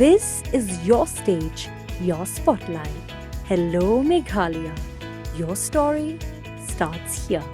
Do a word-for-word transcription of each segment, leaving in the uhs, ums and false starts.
This is your stage, your spotlight. Hello, Meghalaya. Your story starts here.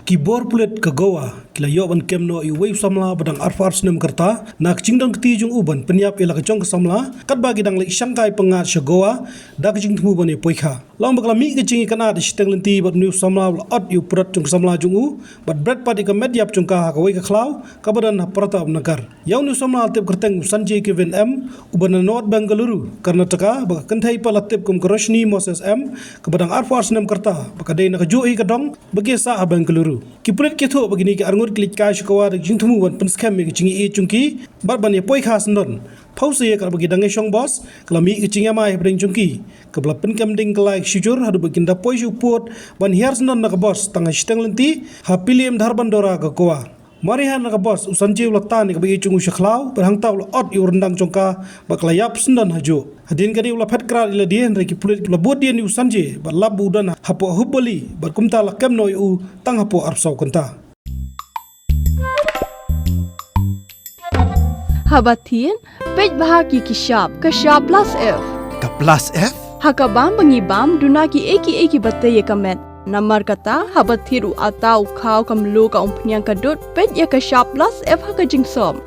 Ki bor pulit ka Goa ki la ïoh ban kem noh ïa uwei u samla ba dang arphew ar snem ka rta na ka jingdon kti jong u ban pynïap ïa la ka jong ka samla, katba ki dang leit shangkai pyngngad sha Goa da ka jingthmu ban ïa poikha. Long ba ka la mih ka jingïakynad shiteng lynti bad une u samla u la ot ïa u pyrthei jong ka samla jong u bad bret pat ïa ka met ïap jong ka ha kawei ka khlaw kaba don ha Pratapnagar. Ïa une u samla la tip kyrteng u Sanjay Kevin M, uba na North Bengaluru, Karnataka, ba ka kynthei pat la tip kum ka Roshni Moses M, kaba dang arphew ar snem ka rta, ba ka dei na kajuh hi ka dong ba ki sah ha Bengaluru. Ki pulit ki ïathuh ba kine ki arngut ki leit kai sha Goa da ka jingthmu ban pynskhem ïa ka jingïeit jong ki bad ban ïa poikha syndon. Phewse ïa kaba ki dang ïa shong bos, ka la mih ka jingïamai hapdeng jong ki, kaba la pynkem ding kylla ka shijur haduh ba kin da poi sha u pud ban hiar syndon na ka bos tang ha shiteng lynti ha Pillai Dharbandora ka Goa. Mar ïa hiar na ka bos, u Sanjay u la tan ïa kaba ïeit jong u sha khlaw bad hangta u la ot ïa u ryndang jong ka bad ka la ïap syndon hajuh. Hadien kane u la phet krad ïa lade, hynrei ki pulit ki la bud dien ïa u Sanjay bad lap ba u don hapoh Hubballi bad kumta la kem noh ïa u tang hapoh arphew saw kynta. Haba thied, peit bha ki ki shap, ka shap plus F. Ka plus F? Ha ka bam ba ngi bam, duna kiei kiei kiba tei ïa ka met. Namar kata, haba thied u atta, u khaw, ka mluh, ka umphniang, ka dud, peit ïa ka shap plus F ha ka jingsop.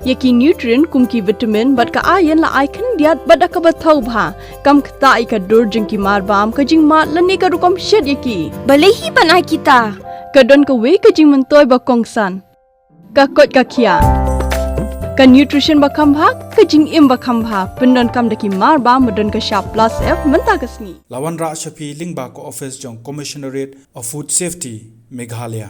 Ïa ki nutrient kum ki vitamin bad ka iron la ai khyndiat bad da kaba thaw bha. Kam ktah ïa ka dur jong ki mar bam, ka jingmad lane ka rukom shet ïa ki. Balei hi ban ai kita? Ka don kawei ka jingmyntoi ba kongsan. Ka koit ka khiah. Ka nutrition ba kham bha, ka jingim ba kham bha. Pyndonkam da ki mar bam ba don ka shap plus F mynta ka sngi. La wanrah sha phi lyngba ka office jong Commissionerate of Food Safety, Meghalaya.